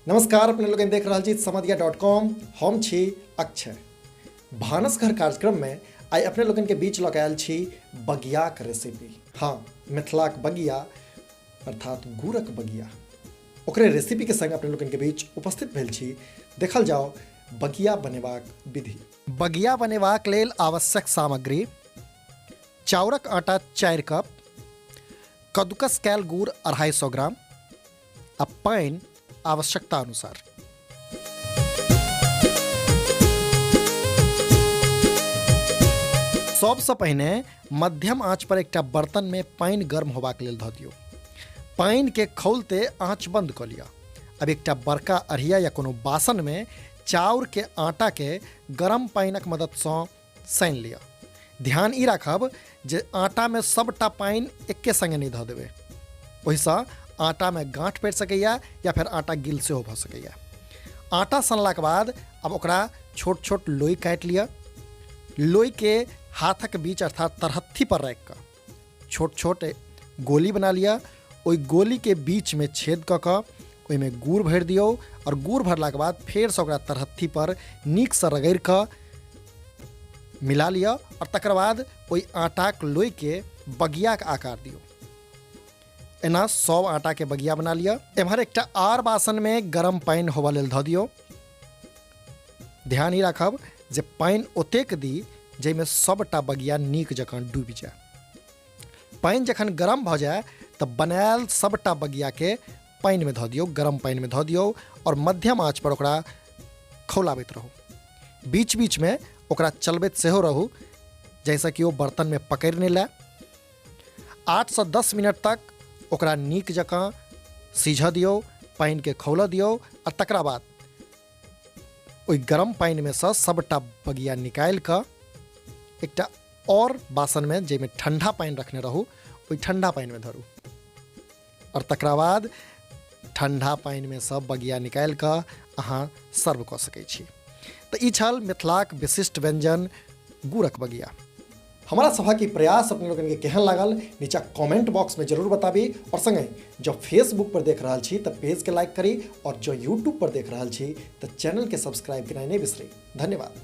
नमस्कार, अपने लोगन देख रहल छी समदिया डॉट कॉम। हम छी अक्षय। भानसघर कार्यक्रम में आइ अपने लोगन के बीच लऽ के आयल छी बगियाक रेसिपी। हाँ, मिथिलाक बगिया अर्थात गुड़क बगिया, ओकरे रेसिपी के संग अपने लोगन के बीच उपस्थित भेल छी। देखल जाओ बगिया बनेबाक विधि। बगिया बनेबाक लेल आवश्यक सामग्री: चाउरक आटा 4 कप, कद्दूकस कयल गुड़ 250 ग्राम आ पानि आवश्यकता अनुसार। सबसँ पहिने मध्यम आंच पर एकटा बर्तन में पानि गर्म होबाक लेल धऽ दियौ। पानि के खौलते आंच बंद कऽ लिअ। अब एकटा बड़का अरिया या कोनो बासन में चाउर के आटा के गरम पानिक मददसँ सानि लिअ। ध्यान ई राखब जे आटामे सबटा पानि एके संगे नहि धऽ देबै, ओहिसँ आटामे गाँठ पड़ि सकैए या फेर आटा गिल सेहो भऽ सकैए। आटा सनलाके बाद आब ओकरा छोट छोट लोइ काटि लिअ। लोइके हाथक बीच अर्थात तरहत्थी पर राखि कऽ छोट छोट गोली बना लिअ। ओहि गोलीके बीचमे छेद कऽ कऽ ओहिमे गुड़ भरि दियौ आओर गुड़ भरलाके बाद फेरसँ ओकरा तरहत्थी पर नीकसँ रगड़ि कऽ मिला लिअ आओर तकर बाद ओहि आटाक लोइके बगियाके आकार दियौ। एना सब आटाके बगिया बना लिअ। एम्हर एकटा आर बासनमे गरम पानि होबऽ लेल धऽ दियौ। ध्यान ई राखब जे पानि ओतेक दी जाहिमे सबटा बगिया नीक जकाँ डूबि जाय। पानि जखन गरम भऽ जाय तऽ बनायल सबटा बगियाके पानिमे धऽ दियौ, गरम पानिमे धऽ दियौ आओर मध्यम आँच पर ओकरा खौलाबैत रहू। बीच बीचमे ओकरा चलबैत सेहो रहू जाहिसँ कि ओ बर्तनमे पकड़ि नहि लए। 8 से 10 मिनट तक ओकरा नीक जकाँ सीझऽ दियौ, पानिके खौलऽ दियौ आ तकरा बाद ओहि गरम पानिमे सँ सबटा बगिया निकालि कऽ एकटा आओर बासनमे जाहिमे ठण्डा पानि रखने रहू ओहि ठण्डा पानिमे धरू आओर तकरा बाद ठण्डा पानिमे सँ बगिया निकालि कऽ अहाँ सर्व कऽ सकै छी। तऽ ई छल मिथिलाक विशिष्ट व्यञ्जन गुड़क बगिया। हमारा सभक ई प्रयास अपने लोगन के केहन लागल नीचा कमेंट बॉक्स में जरूर बताबी और संगे जब फेसबुक पर देख रहल छी तऽ पेज के लाइक करी और जो यूट्यूब पर देख रहल छी तऽ चैनल के सब्सक्राइब केनाइ नहि बिसरी। धन्यवाद।